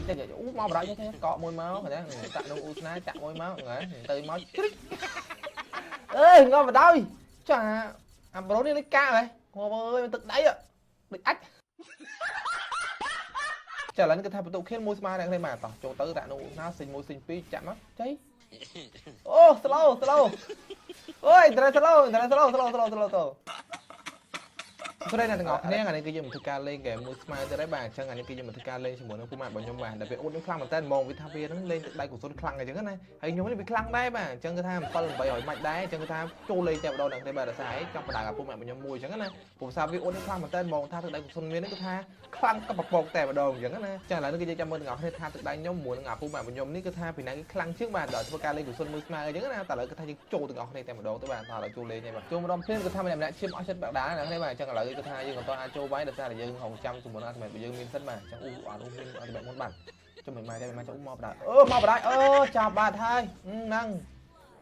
ចេះអូមកបរោចេះកក់មួយមកណាតាក់នងអ៊ូស្នាចាក់មួយមកហ្នឹងទៅមកជ្រិចអើយងាប់បដោយចាអាប្រូនេះលេចកាហ៎ងាប់អើយទឹកដៃដូចអាចចាឥឡូវនេះគឺថាបន្ទុកខៀនមួយស្មើអ្នកគ្នាបាទតោះចូលទៅតាក់នងអ៊ូស្នាសិញ1សិញ2ចាក់មកចៃអូ slow slow អូយត្រេ slow ត្រេ slow slow slow slow slow ស្រីអ្នកទាំងអស់គ្នាថ្ងៃនេះគឺយើងមកធ្វើការលេងហ្គេមមួយស្មើទៀតហើយបាទអញ្ចឹងថ្ងៃនេះគឺយើងមកធ្វើការលេងជាមួយនឹងពូម៉ាក់របស់ខ្ញុំបាទដែលវាអួតខ្ញុំខ្លាំងមែនតើហ្មងវាថាវាហ្នឹងលេងទឹកដៃកុសលខ្លាំងអញ្ចឹងណាហើយខ្ញុំនេះវាខ្លាំងដែរបាទអញ្ចឹងគឺថា7 800ម៉ាច់ដែរអញ្ចឹងគឺថាចូលលេងតែម្ដងអ្នកគ្នាបាទដោយសារអីចង់បដៅអាពូម៉ាក់របស់ខ្ញុំមួយអញ្ចឹងណាព្រោះសាវាអួតខ្ញុំខ្លាំងមែនតើហ្មងថាទឹកដៃកុសលមាននេះគឺថាខ្លាំងកបពកតែម្ដងអញ្ចឹងណាចាឥឡូវនេះគឺយើងចាំមើលទាំងអស់គ្នាថាទឹកដៃខ្ញុំមួយនឹងអាពូម៉ាក់របស់ខ្ញុំនេះគឺថាពីណាគេខ្លាំងជាងបាទដល់ធ្វើការលេងកុសលមួយស្មើអញ្ចឹងណាតែឥឡូវគឺថាយើងចូលទាំងអស់គ្នាតែម្ដងទៅបាទថាឥឡូវចូលលេងហើយបាទចូលម្ដងភ្លាមគឺថាម្នាក់ម្នាក់ឈាមអស់ចិត្តបាក់ដាអ្នកគ្នាបាទអញ្ចឹងឥឡូវគឺថាយើងក៏អាចចូលវាយដោយសារតែយើងហងចាំជាមួយនឹង ultimate របស់យើងមានសិនបាទអញ្ចឹងអូអានោះមាន ultimate មុនបាទចុះមិនម៉ែដែរមិនម៉ែចូលមកបដាអឺមកបដាអឺចាប់បាត់ហើយហ្នឹង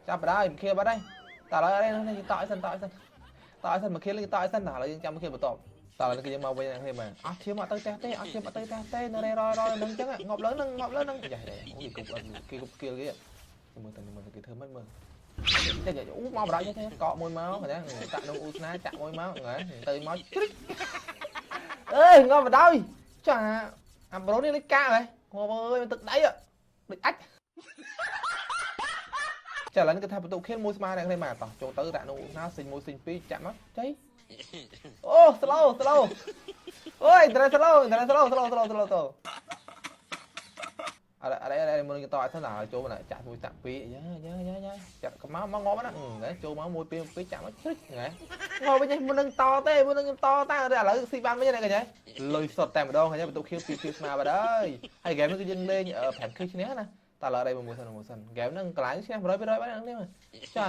ចាប់បដាមិនខៀបាត់ហើយតែឥឡូវអីនេះយើងតឲ្យសិនតឲ្យសិនតឲ្យសិនមកខៀលយើងតឲ្យសិនតែឥឡូវយើងចាំមកខៀលបន្ទាប់តើឥឡូវគឺយើងមកវិញអ្នកគ្នាបាទអត់ឈាមអត់ទៅផ្ទះទេអត់ឈាមអត់ទៅផ្ទះទេនៅរយរយនឹងអញ្ចឹងងាប់លើនឹងងាប់លើនឹងយ៉ាអូគេគប់គេគប់ skill គេមើលទៅមើលគេធ្វើមិនមើលចេះអូមកបដាចេះកក់មួយមកណាតាក់នងអ៊ូស្នាចាក់មួយមកហ្នឹងទៅមកជ្រិចអើយងាប់បដោយចាអាប្រូនេះលេចកាហ៎ងាប់អើយទឹកដៃដូចអាចចាឥឡូវនេះគឺថាបន្ទុកខៀនមួយស្មើអ្នកគ្នាបាទតោះចូលទៅតាក់នងអ៊ូស្នាសិញ1សិញ2ចាក់មកចៃអូ slow slow អូយត្រេ slow ត្រេ slow slow slow slow slow អរអរអរមុនគេតឲ្យសិនដល់ចូលមកចាក់មួយចាក់ពីរយ៉ាយ៉ាយ៉ាយ៉ាចាក់កមកមកងាប់ណាចូលមក1 2 2ចាក់មកជ្រិចហ្នឹងងាប់វិញមុននឹងតទេមុននឹងខ្ញុំតតើឥឡូវស៊ីបានវិញណាកញ្ញាលុយសុតតែម្ដងកញ្ញាបន្ទុកខៀវ2ខៀវស្មើបាត់ហើយហើយហ្គេមនេះគឺយើងលេង5ខៀវឈ្នះណាតើឥឡូវអីមួយសិនមួយសិនហ្គេមហ្នឹងកន្លែងឈ្នះ100%បាទនេះចា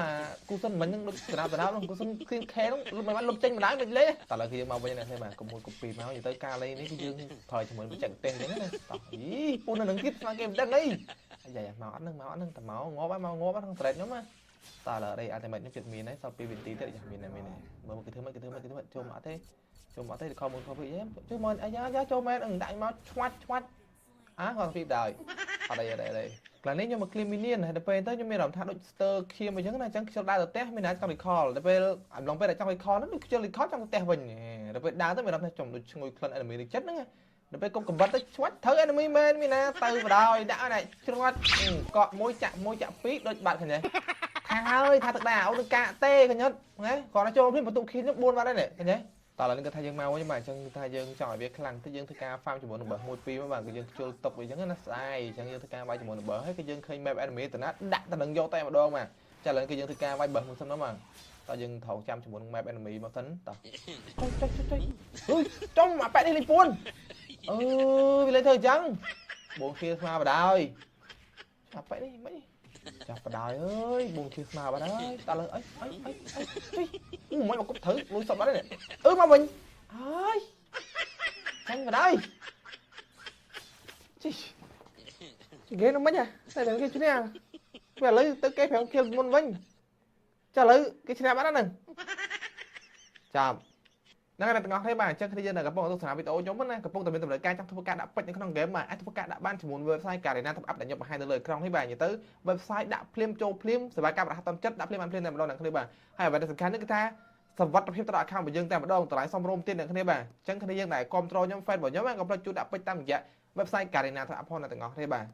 គូសិនមិញហ្នឹងដូចស្រាប់ស្រាប់ហ្នឹងគូសិនគ្លៀងខេហ្នឹងលុបមិនបានលុបចេញម្ដងមិនលេតើឥឡូវគឺយើងមកវិញណានេះបាទកុំមួយកុំពីរមកនិយាយទៅការលេងនេះគឺយើងប្រើជាមួយបច្ចេកទេសអញ្ចឹងណាតោះយីពូនៅនឹងទៀតស្មានគេមិនដឹងអីអាយ៉ាមកអត់ហ្នឹងមកអត់ហ្នឹងតែមកងាប់ហើយមកងាប់ហ្នឹងត្រេតខ្ញុំណាតើឥឡូវអីអាតែមិនខ្ញុំចិត្តមានហើយសល់2វិនាទីទៀតយ៉ាមានហើយមានហើយមើលគេធ្វើមិនគេធ្វើមិនគេធ្វើមិនចូលមកអត់ទេចូលមកអត់ទេខំមួយខំពីរចូលមកអាយ៉ាយ៉ាចូលមែនដាក់មកឆ្វាច់ឆ្វាច់អាគាត់ពីដល់អត់អីអត់អីអត់អីកន្លែងនេះខ្ញុំមក clear minion ហើយដល់ពេលទៅខ្ញុំមានអារម្មណ៍ថាដូច stir ខៀមអញ្ចឹងណាអញ្ចឹងខ្ជិលដើរទៅផ្ទះមានណាចង់ recall ដល់ពេលអំឡុងពេលដែលចង់ recall ហ្នឹងដូចខ្ជិល recall ចង់ទៅផ្ទះវិញដល់ពេលដើរទៅមានអារម្មណ៍ថាចំដូចឈ្ងុយក្លិន enemy នឹងចិត្តហ្នឹងដល់ពេលកុំកំបិតទៅឆ្វាច់ត្រូវ enemy មែនមានណាទៅបដ ாய் ដាក់ណាឆ្វាច់កក់មួយចាក់មួយចាក់ពីរដូចបាត់ឃើញទេថាហើយថាទឹកដែរអូនកាក់ទេឃើញអត់ណាគ្រាន់តែចូលភ្លាមបន្ទុកខៀនខ្ញុំ4បាត់ហើយនេះឃើញទេតើឥឡូវនេះគាត់ថាយើងមកវិញបាទអញ្ចឹងថាយើងចង់ឲ្យវាខ្លាំងតិចយើងធ្វើការ farm ជាមួយនឹងបើ1 2មកបាទគឺយើងខ្ជិលតុកវាអញ្ចឹងណាស្អាយអញ្ចឹងយើងធ្វើការវាយជាមួយនឹងបើហើយគឺយើងឃើញ map enemy តាណាដាក់តែនឹងយកតែម្ដងបាទចាឥឡូវគឺយើងធ្វើការវាយបើមួយសិនមកបាទតើយើងត្រូវចាំជាមួយនឹង map enemy មកសិនតោះចុចចុចចុចអើយចំអាប៉ែនេះលេងពួនអឺវាលេងធ្វើអញ្ចឹងបងខៀស្មាបដ ாய் អាប៉ែនេះមិនចាប់បដ ாய் អើយបងខៀស្មាបាត់ហើយតើលើអីអីអីអីចុយអូមិនមកគប់ត្រូវលុយសុតបាត់ហើយនេះអឺមកវិញអើយចាញ់បដ ாய் ជីគេនោះមិនហ៎តែគេឈ្នះវាឥឡូវទៅគេ5ខៀលមុនវិញចាឥឡូវគេឈ្នះបាត់ហ្នឹងចាប់ហ្នឹងហើយទាំងអស់គ្នាបាទអញ្ចឹងគ្នាយើងនៅកំពុងទស្សនាវីដេអូខ្ញុំណាកំពុងតែមានតម្រូវការចង់ធ្វើការដាក់ពេជ្រនៅក្នុងហ្គេមបាទអាចធ្វើការដាក់បានជាមួយ website Garena Top Up ដែលខ្ញុំបង្ហាញនៅលើអេក្រង់នេះបាទនិយាយទៅ website ដាក់ភ្លាមចូលភ្លាមសេវាកម្មរហ័សទាន់ចិត្តដាក់ភ្លាមបានភ្លាមតែម្ដងអ្នកគ្នាបាទហើយអ្វីដែលសំខាន់នេះគឺថាសវត្ថភាពទៅដល់ account របស់យើងតែម្ដងតម្លៃសមរម្យទៀតអ្នកគ្នាបាទអញ្ចឹងគ្នាយើងដែលគ្រប់គ្រងខ្ញុំ fan របស់ខ្ញុំកុំភ្លេចជួយដាក់ពេជ្រតាមរយៈ website Garena Top Up ផងអ្នកទាំងអស់គ្នាបាទ។